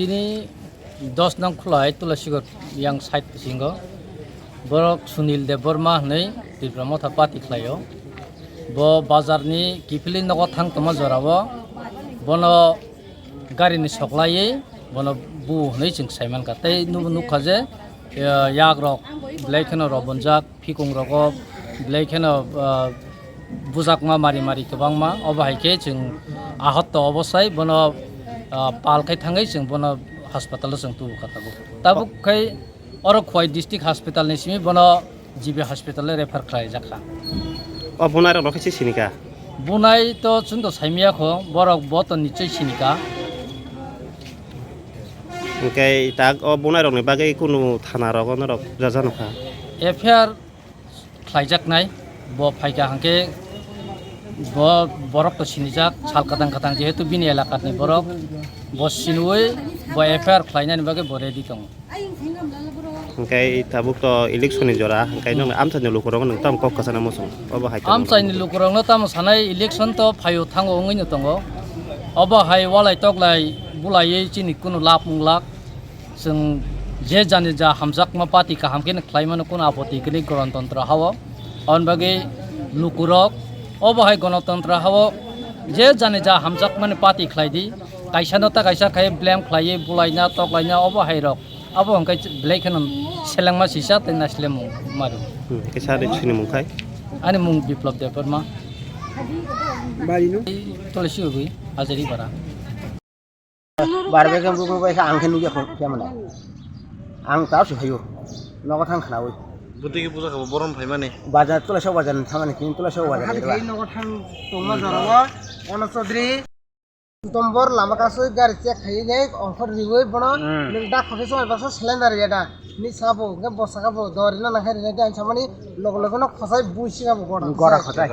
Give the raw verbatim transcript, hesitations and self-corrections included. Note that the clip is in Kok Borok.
Bini dos nong khulai Tulasigor yang side bisingo borok Sunil Debbarma hwnwi Tipra Motha party khlaio. Bo bazarni kiphilwi nogo thang tongma jorao bono garini soklaiwi bono bu hwnwi chwng sai mankha. Tei nubo nukha je, eh, yagrok belai kheno robonjak, phikung rogo belai kheno, ah, bujakma mari mari kwbangma. Obo hai khe chwng ahotto obosai bono, ah, pal khai thangwi chwng bono hospital o chwng tubu kha tabuk. Tabuk khai oro Khowai district hospital ni simi bono G B hospital o refer khlai jak kha. O bunai rok no khe si sini kha? Bunai to chwng to saimaya kho, borok bo to nichoi sini kha. Hwnkhe tak o bunai rok ni bagwi kunu thana rogo norok rajano kha? F I R khlaijaknai, bo phaikha hwnkhe bo borok to sinijak, sal kwtang kwtang jehetu bini elakani borok, bo sinui bo F I R khlainani bagwi bo ready tongo. Hwnkhe tabuk to election ni jora, hwnkhe nwng amchaini lukurok nwng tamo kok kwchana muchung? Obo hai khe amchaini lukurokno tamo sanai, election to phaio thango wngwino tongo. Obo hai walai toklai bulaiwi chini kunu lab munglak. Chwng je jani ja hamjakma party kaham khe khlai mano, kono apoti kwrwi Ganatantro hao. Aboni bagwi lukurok obo hai Ganatantro hao je jani ja hamjakmani party khlai di. Kaisa no ta kaisa khai blame khlaiwi bulaina toklaina obo hai rok. Abo hwnkhe belai kheno selengma sisa tei naislemung maru. Hmm, kisa de chini mung khai? Ani mung Biplop Debbarma. Bari no? Tulsi Ugui, Hajari Bara. Bar bai khe buku bai khe ang khe nugya kho khe mane. Ang ta su hayo. Nogo thang khnawi. Bwtwi khe buja kha bo borom phaimani. Bazar tula sok bazar thamani kin tula sok bazar. Hadi khai nogo thang tongma jorao. Ono Chaudhary. Tombor lama kasui gari check khai ne ongkhor riwi bono. Hmm. Nung dak khosai song basa cylinder ya da. Ni sabo nge bosa kabo dori na nang khai rina dan samani logo logo no khosai bui singa bo gora. Gora khosai.